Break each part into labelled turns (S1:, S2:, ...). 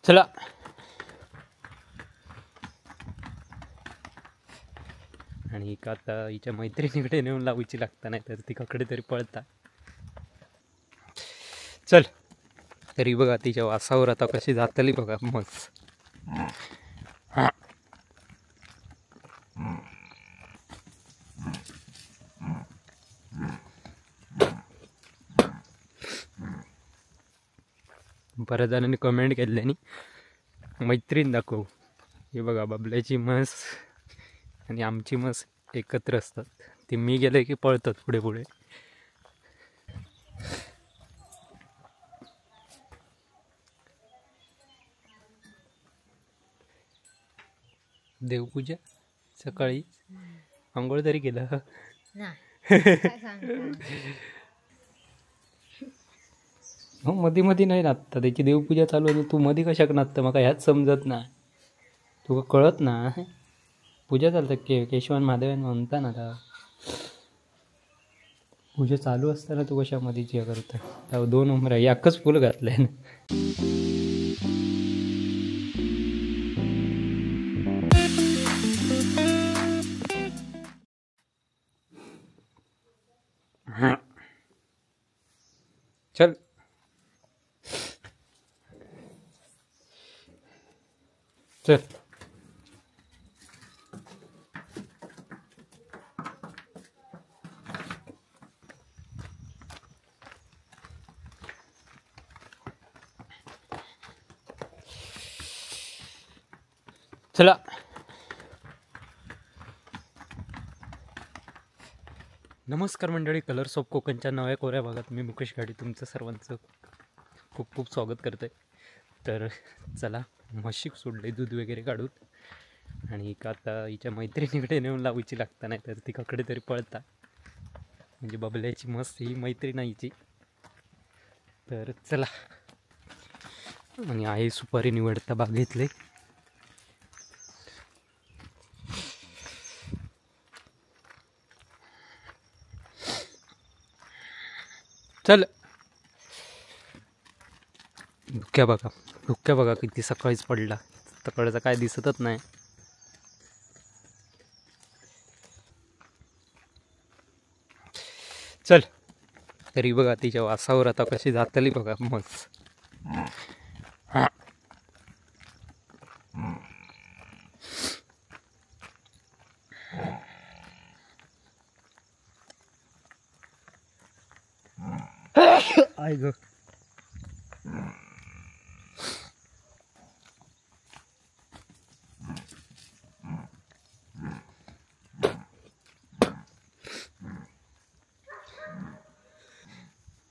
S1: चला. आणि हिका आता हिच्या मैत्रिणीकडे नेऊन लावूची लागता, नाही तर ती कडे तरी पळता. चल तरी बघा तिच्या वासावर आता कशी जातली बघा मस्त. बऱ्याच जणांनी कमेंट केल्यानी मैत्रीण दाखवू. हे बघा बबल्याची म्हस आणि आमची म्हस एकत्र असतात. ती मी गेले की पळतात पुढे पुढे. देवपूजा सकाळी आंघोळ तरी केलं हो. मधी मधी नाही नाचता, त्याची देवपूजा चालू आहे. तू मधी कशाक नाचतं म्हाका ह्याच समजत ना. तुका कळत ना पूजा चालतं के केशवान महादेवान म्हणता ना. आता पूजा चालू असताना तू कशा मधीच हे करता. दोन उमरा याकच फुल घातलंय ना. चल चल. चला. नमस्कार मंडळी, कलर्स ऑफ कोकणच्या नव्या कोऱ्या भागात मी मुकेश घाडी तुमचं सर्वांचं खूप खूप स्वागत करतो आहे. तर चला म्हशीक सोडले दूध वगैरे काढून आणि हिका आता हिच्या मैत्रिणीकडे नेऊन लावूची लागता, नाही तर ती कडे तरी पळता. म्हणजे बबल्याची मस्त ही मैत्रीण हिची. तर चला. आणि आई सुपारी निवडता बागेतले. चल. धुक्या बघा, धुक्या बघा किती सकाळीच पडला. तकडचा काय दिसतच नाही. चल तरी बघा तिच्या वासावर आता कशी जातली बघा मस्त. I ग.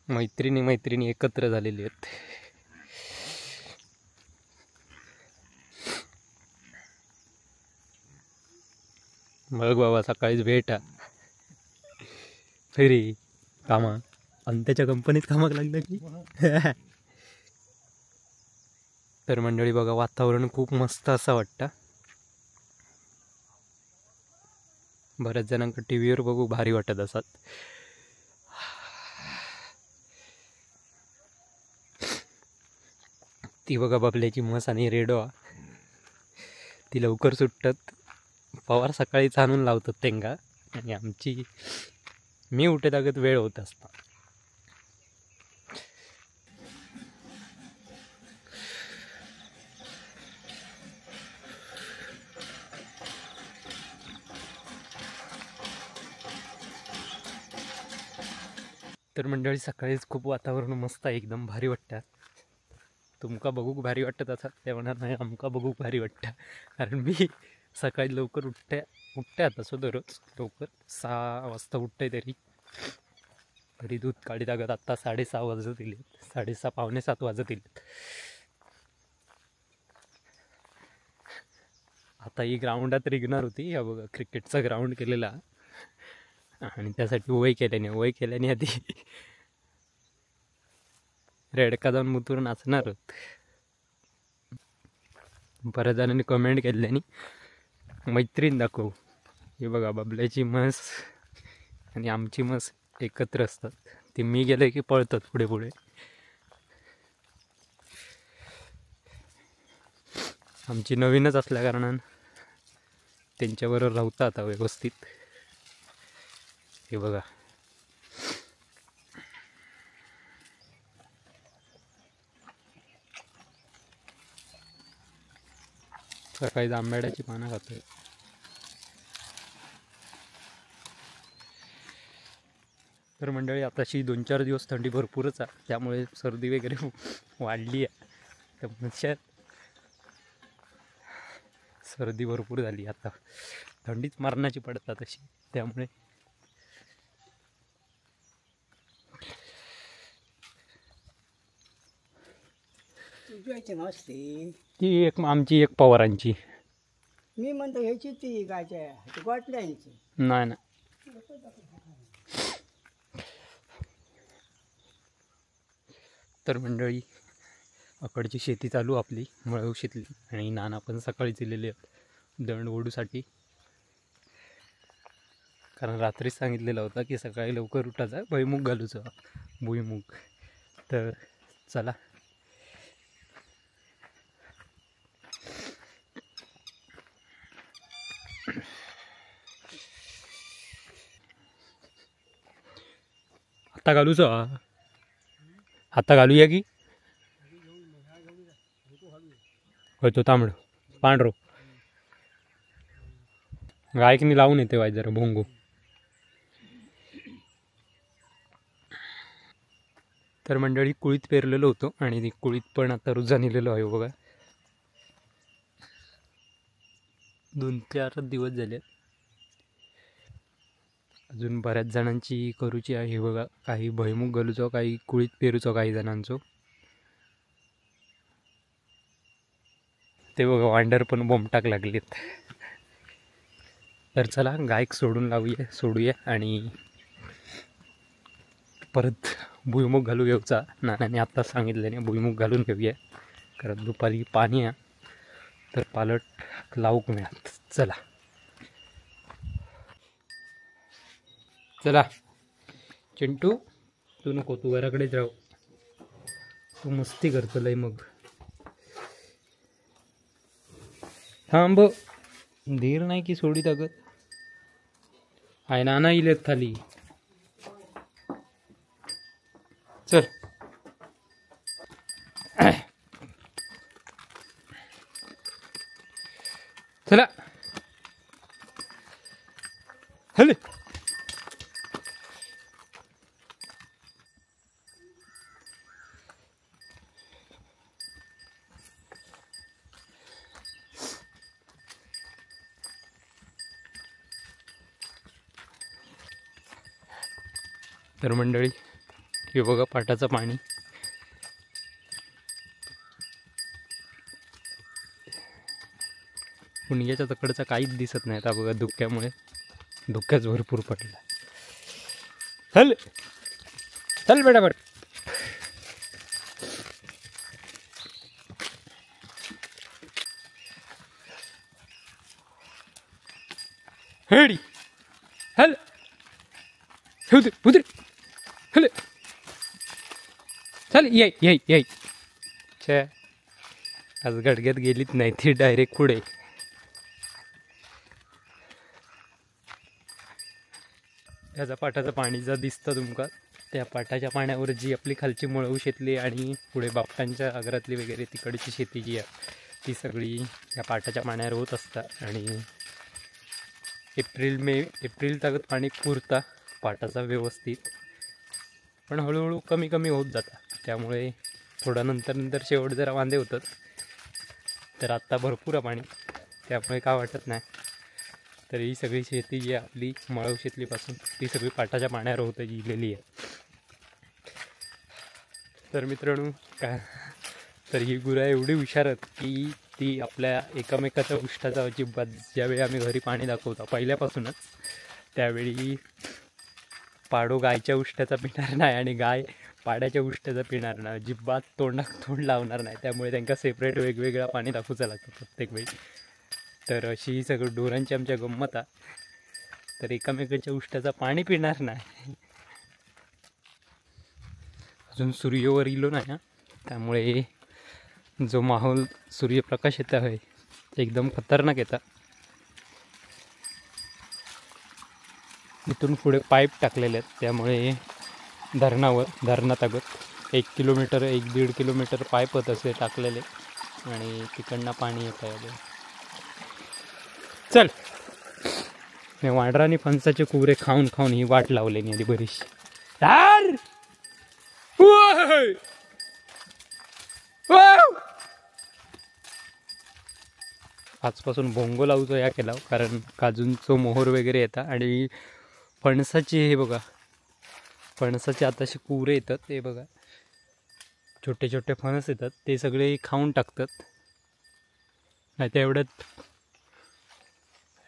S1: मैत्रिणी मैत्रिणी एकत्र झालेली आहेत. मग बाबा सकाळीच भेटा फेरी कामा आणि त्याच्या कंपनीत कामाक लागलं की. तर मंडळी बघा वातावरण खूप मस्त असं वाटतं. बऱ्याच जणांना टी व्हीवर बघू भारी वाटत असत. ती बघा बबल्याची म्हस आणि रेडो ती लवकर सुटतात. पवार सकाळी आणून लावतात तेंगा आणि आमची मी उठत अगत वेळ होत असता. तर मंडळी सकाळीच खूप वातावरण मस्त आहे, एकदम भारी वाटतं. तुमका बघूक भारी वाटत असं ते म्हणणार नाही, आमका बघूक भारी वाटतं. कारण मी सकाळी लवकर उठते आता सो दररोज लवकर 6 वाजता उठते. तरी तरी दूध काढी लागत आत्ता 6:30 वाजत येईल, 6:30 6:45 वाजत येईल. आता ही ग्राउंडात रिंगणार होती. ह्या बघा क्रिकेटचा ग्राउंड केलेला आणि त्यासाठी वय केल्याने आधी रेडका जाऊन मुतूर नाचणार होत. बऱ्याच जणांनी कमेंट केल्यानी मैत्रीण दाखवू. हे बघा बबल्याची म्हस आणि आमची म्हस एकत्र असतात. ती मी गेले की पळतात पुढे पुढे. आमची नवीनच असल्या कारणान त्यांच्याबरोबर राहता आता व्यवस्थित. हे बघा सकाळी जांभळाची पानं खातोय. तर मंडळी आताशी 2-4 दिवस थंडी भरपूरच आहे, त्यामुळे सर्दी वगैरे वाढली आहे. तर सर्दी भरपूर झाली आता, थंडीच मरणाची पडतात अशी, त्यामुळे ती एक आमची एक पवारांची.
S2: मी म्हणतो ह्याची ती गायच्या गोटल्यांची
S1: नाही ना. तर मंडळी अकडची शेती चालू आपली मळव शेतली, आणि नाना पण सकाळी दिलेले आहेत दंड ओढूसाठी, कारण रात्रीच सांगितलेलं होतं की सकाळी लवकर उठायचा भुईमुग घालूचा भुईमुग. तर चला आता घालूचा, आता घालूया की होय तो तांबडो पांढरो गायकनी लावून येते वाय जरा भोंगो. तर मंडळी कुळीत पेरलेलो होतो आणि कुळीत पण आता रुजा नेलेलो आहे बघा. 2-4 दिवस झाले, अजून बऱ्याच जणांची करूची आहे बघा. काही भुईमुग घालूचो, काही कुळीत पेरूचो काही जणांचो. ते बघा वांडर पण बोमटाक लागलीत. तर चला गायक सोडून लावूया सोडूया आणि परत भुईमुग घालू घेऊचा. नानाने आत्ताच सांगितल्याने भुईमुग घालून घेऊया, कारण दुपारी पाणी आहे तर पालट लावूक मिळत. चला चला चिंटू तू नको, तू घराकडेच राहू, तू मस्ती करतो लय मग. थांब धीर नाही की सोडी ताकद आहे. नाना इलेत खाली, चल चला हले. तर मंडळी हे बघा पाटाचं पाणी. पुणग्याच्या तकडचा काहीच दिसत नाही आता बघा, धुक्यामुळे धुक्याच भरपूर पडला. चल चल बेटा बट. हेडी हल उधर उधर हल चल ये ये ये. छे आज गडग्यात गेलीच नाही ती, डायरेक्ट पुढे. ह्याचा पाटाचं पाणी जर दिसतं तुमका, त्या पाटाच्या पाण्यावर जी आपली खालची मळवू शेतली आणि पुढे बापटांच्या आगरातली वगैरे तिकडची शेती जी आहे ती सगळी या पाटाच्या पाण्यावर होत असतात. आणि एप्रिल मे एप्रिल तागत पाणी पुरता पाटाचा व्यवस्थित, पण हळूहळू कमी कमी होत जाता, त्यामुळे थोडा नंतर नंतर शेवट जरा वांदे होतात. तर आत्ता भरपूर आहे पाणी, त्यामुळे काय वाटत नाही. तर ही सगळी शेती जी आहे आपली मळव शेतलीपासून ती सगळी पाटाच्या पाण्यावर होत गेलेली आहे. तर मित्रांनो काय तर ही गुरं एवढी हुशार आहेत की ती आपल्या एकामेकाच्या उष्ठाचा अजिबात, ज्यावेळी आम्ही घरी पाणी दाखवतो पहिल्यापासूनच, त्यावेळी पाडो गायच्या उष्ट्याचा पिणार नाही आणि गाय पाड्याच्या उष्ट्याचा पिणार नाही, अजिबात तोंडात तोंड लावणार नाही. त्यामुळे त्यांना सेपरेट वेगवेगळा पाणी दाखवचं लागतं प्रत्येक वेळी. तर अशी सगळं ढोरांची आमच्या गंमत आहे. तर एकामेकाच्या उष्ट्याचा पाणी पिणार नाही. अजून सूर्यवर इलो नाही ना, त्यामुळे जो माहोल सूर्यप्रकाश येत आहे एकदम खतरनाक येतात. इथून पुढे पाईप टाकलेले आहेत, त्यामुळे धरणावर धरणात 1 किलोमीटर 1-1.5 किलोमीटर पाईप होत असे टाकलेले आणि तिकडनं पाणी येत आहे. चल, वांडराने फणसाचे कुवरे खाऊन खाऊन ही वाट लावलेली आधी बरीचशी. आजपासून भोंगो लावूचो या केला, कारण काजूंचो मोहर वगैरे येतात आणि फणसाची, हे बघा फणसाचे आताशी कुवरे येतात, ते बघा छोटे छोटे फणस येतात, ते सगळे खाऊन टाकतात. नाही तर एवढ्यात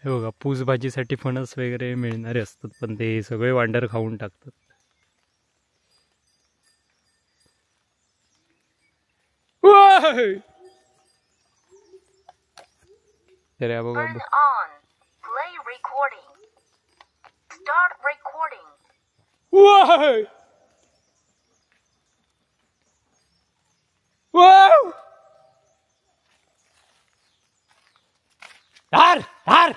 S1: हे बघा पूस भाजीसाठी फणस वगैरे मिळणारे असतात, पण ते सगळे वांडर खाऊन टाकतात. तर बघा धार धार.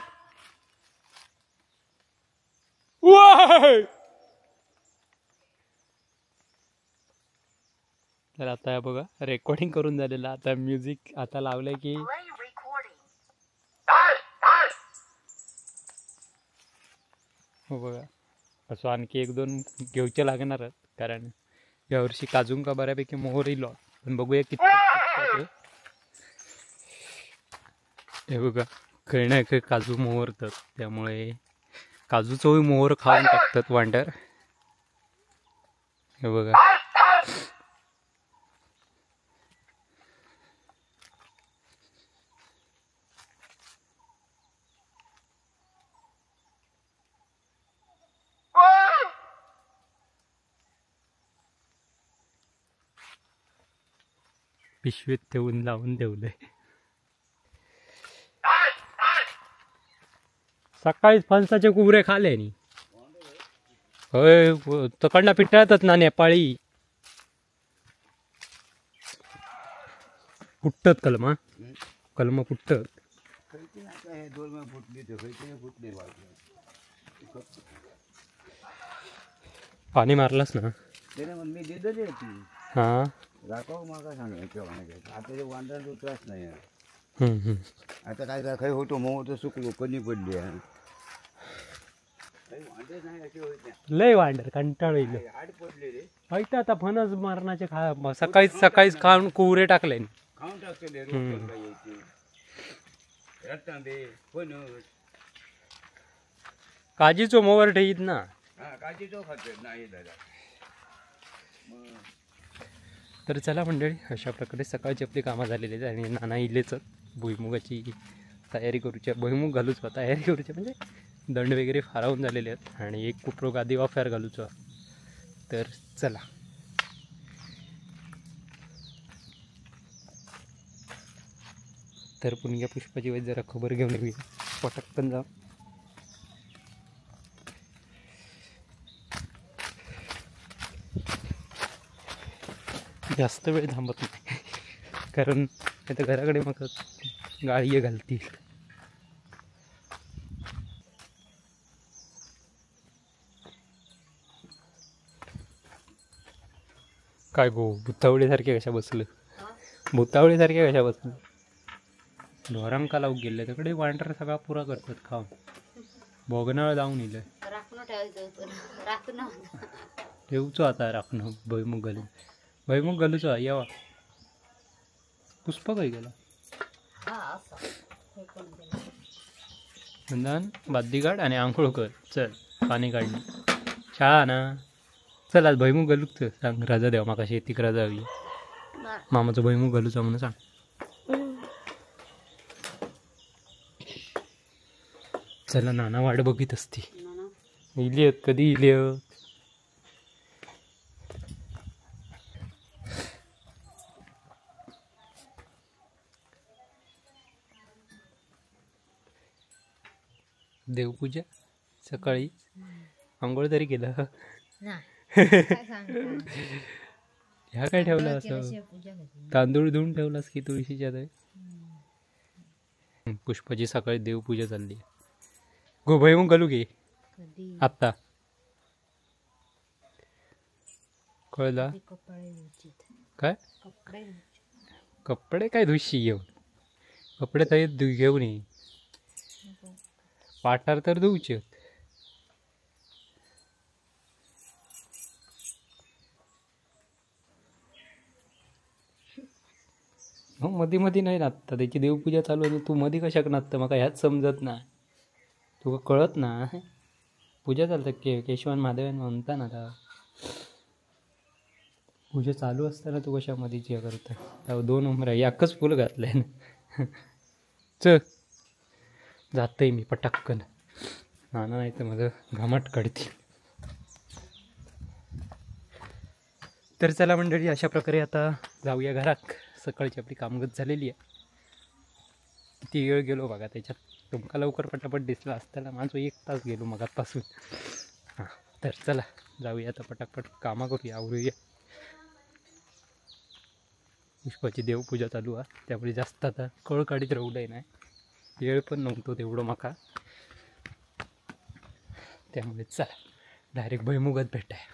S1: तर आता बघा रेकॉर्डिंग करून झालेलं, आता म्युझिक आता लावलंय की हो बघा असं आणखी 1-2 घेऊचे लागणार आहेत, कारण यावर्षी काजूंका बऱ्यापैकी मोहर येईल, पण बघूया किती. हे बघा काही ना काही काजू मोहरतात, त्यामुळे काजूचंही मोहर खाऊन टाकतात वांडर. हे बघा पिशवीत ठेवून लावून ठेवलंय. सकाळीच फणसाचे कुबरे खाले नी. होय तकडनं पिटाळतात ना नेपाळी, फुटतात कलमा, कलमा फुटतात. पाणी मारलास ना? हा
S2: राखो माका सांगायचं आता ते वांद्रांचो त्रास नाही. आता काय खंय होतो मोह तो सुकलो कमी पडली आहे.
S1: लय वांडर कंटाळ येईल ऐकता. आता फणस मारण्याचे खा सकाळीच सकाळीच खाऊन कुवरे टाकले,
S2: खाऊन टाकले
S1: काजीचो मोवर ठेईत ना,
S2: काजीचो खाते नाही दादा.
S1: तर चला मंडळी, अशा प्रकारे सकाळची आपली कामं झालेली आहेत आणि नाना इलेच भुईमुगाची तयारी करूची, भुईमुग घालूच तयारी करूची म्हणजे दंड वगैरे फारावून झालेले आहेत आणि एक कुपरो गादी वाफ्यार घालूचो. तर चला तर पुणग्या पुष्पाची वेळ जरा खबर घेऊन येऊया पटकन जा. जास्त वेळ थांबत नाही कारण नाही तर घराकडे मग गाळी घालतील. काय गो भुतावळीसारखे कशा बसलं, भुतावळीसारखे कशा बसलं. ढोरांका लावून गेले तिकडे वांढर सगळा पुरा करतात खाऊन, भोगनाळ जाऊन इलं ठेवचो आता राखणं भुईमुग घालून, भुईमुग घालूचो यावा. पुष्प काय गेला नंदन बाद्दी काढ आणि आंघोळ कर, चल पाणी काढली शाळा ना. चल आज भुईमुग घालूक सांग राजा देव माका शेतीक राजा हवी, मामाचो भुईमुग घालूचा म्हणून सांग. चला नाना वाट बघित असती, इली आहेत कधी इली. देवपूजा सकाळी आंघोळ तरी केलं ह्या काय ठेवलं असं तांदूळ धुवून ठेवलास की तुळशीच्या? पुष्पाची सकाळी देवपूजा चालली. गो भुईमुग घालू की आत्ता कळला काय? कपडे काय धुशी घेऊन, कपडे तर घेऊन ये, पाटार तर धुवचे. हो मधी मधी नाही नाचता, त्याची देवपूजा चालू आहे तू मधी कशाक नाचतं म्हाका ह्याच समजत ना, तुका कळत ना? पूजा चालतं के केशवान महादेवान म्हणता ना, आता पूजा चालू असताना तू कशा मधीच हे करता? दोन उमरा याकच फुल घातलंय ना. च जातय मी पटाक्कन, नाना नाही तर माझं घामाट काढतील. तर चला मंडळी, अशा प्रकारे आता जाऊया घरात. सकाळची आपली कामगत झालेली आहे. किती वेळ गेलो बघा त्याच्यात, तुमका लवकर पटापट दिसला असताना माझं 1 तास गेलो मगापासून. हां तर चला जाऊया आता पटापट कामा करूया, आवरूया. पुष्पाची देवपूजा चालू आहे त्यामुळे जास्त आता कळ काढीत राहू नाही, वेळ पण नव्हतो तेवढं माका, त्यामुळे चला डायरेक्ट भुईमुगात भेटाय.